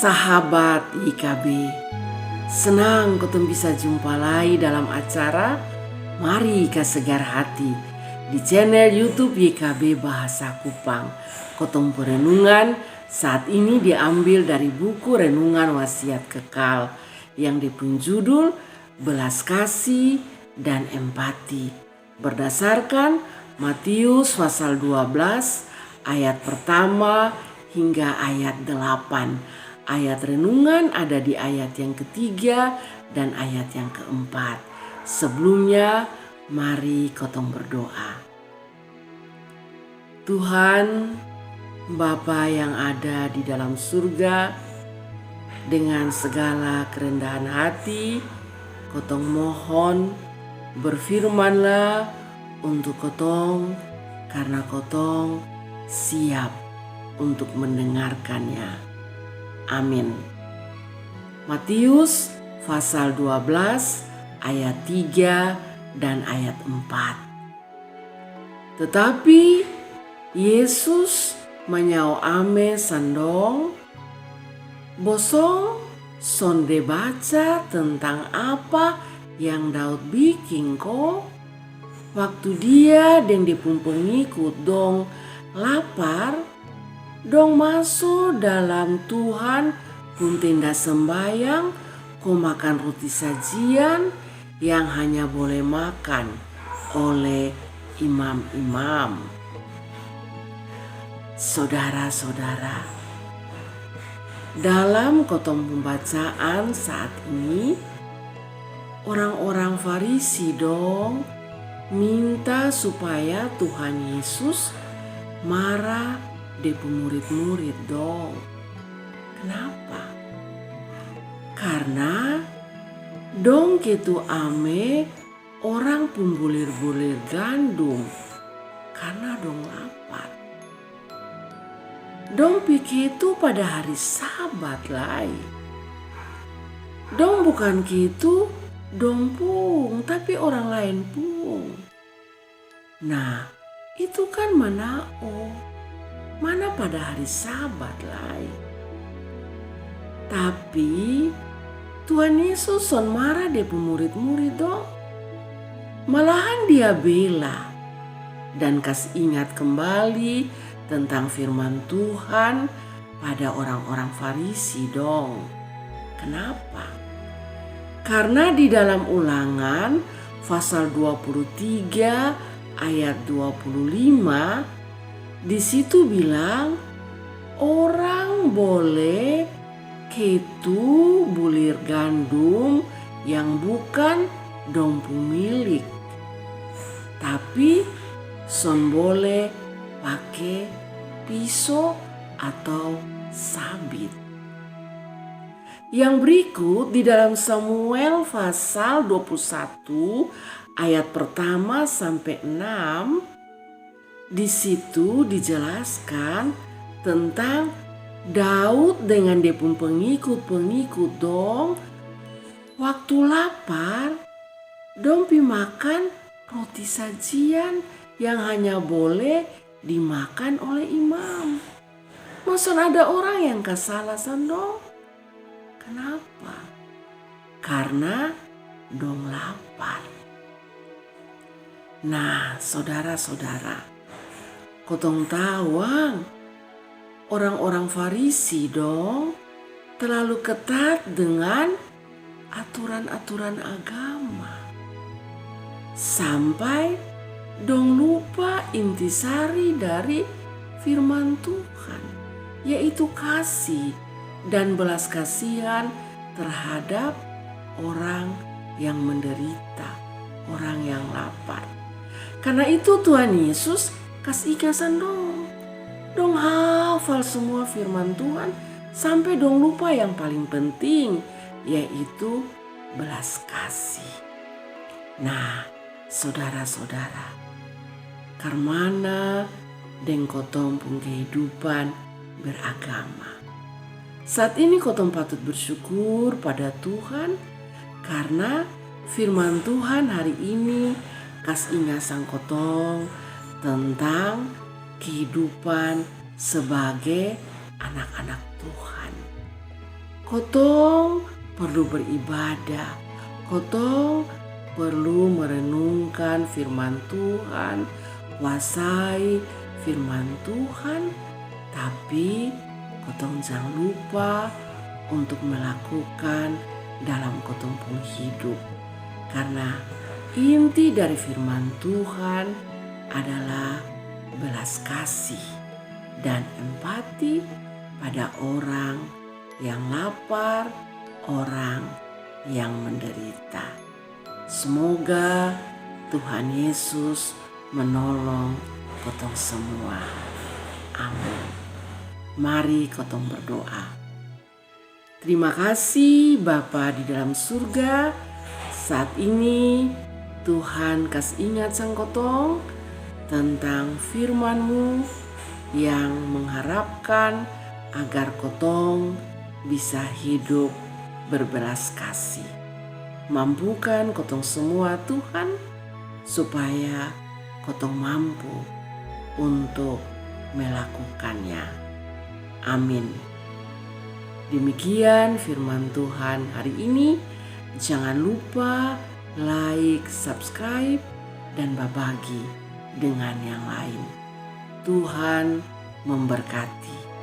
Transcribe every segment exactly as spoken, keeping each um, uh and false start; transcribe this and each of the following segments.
Sahabat Y K B, senang kotong bisa jumpa lai dalam acara Mari Kasegar Hati di channel YouTube Y K B Bahasa Kupang. Kotong perenungan saat ini diambil dari buku Renungan Wasiat Kekal yang dia pung judul Belas Kasih dan Empati. Berdasarkan Matius pasal dua belas ayat pertama hingga ayat delapan. Ayat renungan ada di ayat yang ketiga dan ayat yang keempat. Sebelumnya, mari kotong berdoa. Tuhan, Bapa yang ada di dalam surga, dengan segala kerendahan hati, kotong mohon, berfirmanlah untuk kotong, karena kotong siap untuk mendengarkannya. Amin. Matius pasal dua belas ayat tiga dan ayat empat. Tetapi Yesus manyao ame sang dong, "Bosong sonde baca tentang apa yang Daud biking ko? Waktu dia deng dia pung pengikut dong lapar, dong maso dalam Tuhan pung tenda sembayang ko makan roti sajian yang hanya boleh makan oleh imam-imam." Sodara-sodara, dalam kotong pembacaan saat ini, orang-orang Farisi dong minta supaya Tuhan Yesus mara dia pung murid-murid dong. Kenapa? Karna dong ketu ame orang pung bulir-bulir gandum karna dong lapar. Dong pi ketu pada hari Sabat lai. Dong bukan ketu dong pung, tapi orang laen pung. Nah, itu kan manao. Mana pada hari Sabat lai. Tapi Tuhan Yesus son mara dia pung murid-murid dong. Malahan dia bela dan kas ingat kembali tentang firman Tuhan pada orang-orang Farisi dong. Kenapa? Karna di dalam Ulangan pasal dua puluh tiga ayat dua puluh lima, di situ bilang, orang boleh ketu bulir gandum yang bukan dong pung milik, tapi son boleh pake piso atau sabit. Yang berikut di dalam Samuel pasal dua puluh satu ayat pertama sampe enam, di situ dijelaskan tentang Daud dengan dia pung pengikut-pengikut dong. Waktu lapar, dong pi makan roti sajian yang hanya boleh dimakan oleh imam. Ma son ada orang yang kasala sang dong. Kenapa? Karna dong lapar. Nah, sodara-sodara, kotong tau ang, orang-orang Farisi dong terlalu ketat dengan aturan-aturan agama, sampai dong lupa intisari dari firman Tuhan, yaitu kasih dan belas kasihan terhadap orang yang menderita, orang yang lapar. Karna itu Tuhan Yesus kas ingat sang dong. Dong hafal semua firman Tuhan sampe dong lupa yang paling penting, yaitu belas kasih. Nah, sodara-sodara, karmana deng kotong pung kehidupan beragama? Saat ini kotong patut bersyukur pada Tuhan karna firman Tuhan hari ini kas ingat sang kotong tentang kehidupan sebagai anak-anak Tuhan. Kotong perlu beribadah. Kotong perlu merenungkan firman Tuhan, kuasai firman Tuhan, tapi kotong jangan lupa untuk melakukan dalam kotong pung hidup. Karena inti dari firman Tuhan adalah belas kasih dan empati pada orang yang lapar, orang yang menderita. Semoga Tuhan Yesus menolong kotong semua. Amin. Mari kotong berdoa. Terima kasih Bapa di dalam surga. Saat ini Tuhan kas ingat sang kotong tentang firman-Mu yang mengharapkan agar kotong bisa hidup berbelas kasih. Mampukan kotong semua Tuhan supaya kotong mampu untuk melakukannya. Amin. Demikian firman Tuhan hari ini. Jangan lupa like, subscribe, dan babagi dengan yang lain. Tuhan memberkati.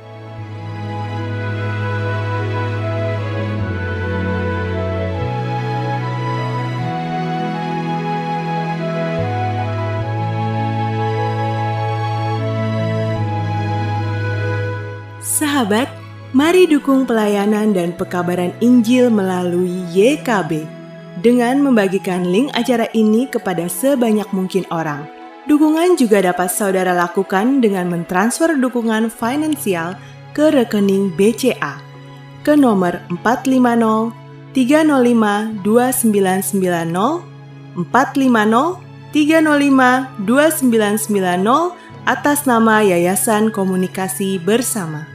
Sahabat, mari dukung pelayanan dan pekabaran Injil melalui Y K B dengan membagikan link acara ini kepada sebanyak mungkin orang. Dukungan juga dapat saudara lakukan dengan mentransfer dukungan finansial ke rekening B C A ke nomor empat lima nol tiga nol lima dua sembilan sembilan nol, empat lima nol tiga nol lima dua sembilan sembilan nol, atas nama Yayasan Komunikasi Bersama.